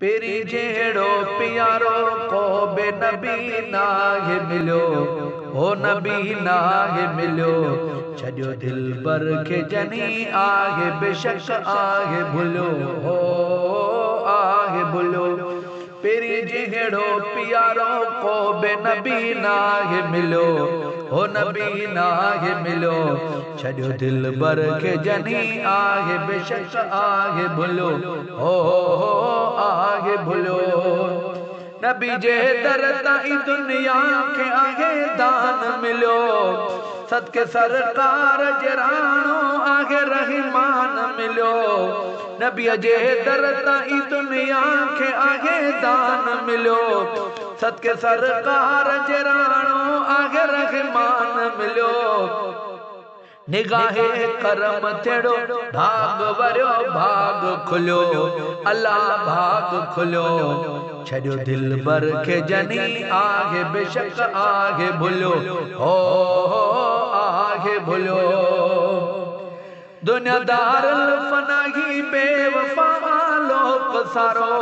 پرين جهڙو پيارو ڪو به نبي ناهي مليو، هو نبي ناهي مليو. ڇڏيو دلبر کي جني آهي بيشڪ آهي ڀليو، هو آهي ڀليو. پرين جهڙو پيارو ڪو به نبي ناهي مليو، هو نبي ناهي مليو. ڇڏيو دلبر کي جني آهي بيشڪ آهي ڀليو، هو آهي ڀليو. نبي جي در تان ئي دنيا کي آهي دان مليو، صدقي سرڪار جي راڻو آهي رحمان مليو. نبيء جي در تان ئي دنيا کي آهي دان مليو، صدقي سرڪار جي راڻو آهي رحمان مليو. نگاهه ڪرم ٿيڙو ڀاڳ وريو ڀاڳ کليو، الله ڀاڳ کليو. ڇڏيو دلبر کي جني آهي بيشڪ آهي ڀليو، هو آهي ڀليو. دنيا دارالفنا هي بيوفا لوڪ سارو،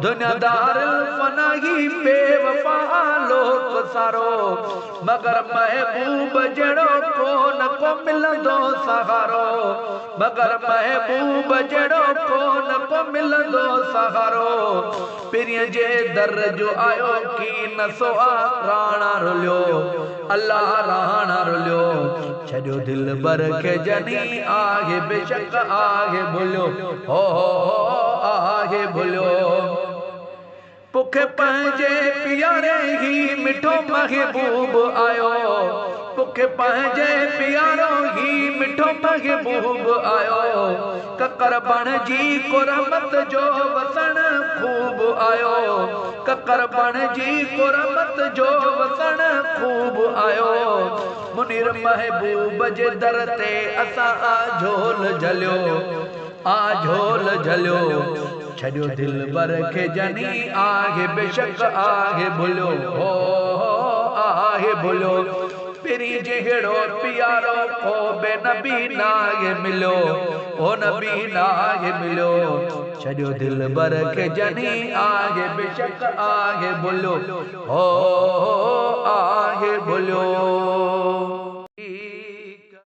دنيا دارالفنا هي بيوفا لوڪ سارو. مگر محبوب جهڙو ڪو نه ڪو ملندو سهارو، مگر محبوب جهڙو ڪو نه ڪو ملندو سهارو. پرينء جي در جو آيو ڪي نه سو آ راڻا رليو، الله راڻا رليو. ڇڏيو دلبر کي جني آهي بيشڪ آهي ڀليو، هو آهي ڀليو. پک پنهنجي پياري هي مٺو محبوب آيو، پک پنهنجي پيارو هي مٺو محبوب آيو. ڪڪر بڻجي ڪو رحمت جو وسڻ خوب آيو، ڪڪر بڻجي ڪو رحمت جو وسڻ خوب آيو. منير محبوب جي در تي اسان آ جهول جهليو، آ جهول جهليو. ڇڏيو دلبر کي جني آهي بيشڪ آهي ڀليو، هو آهي ڀليو. پرين جهڙو پيارو ڪو به نبي ناهي مليو، هو نبي ناهي مليو. ڇڏيو دلبر کي جني آهي بيشڪ آهي ڀليو، هو آهي ڀليو.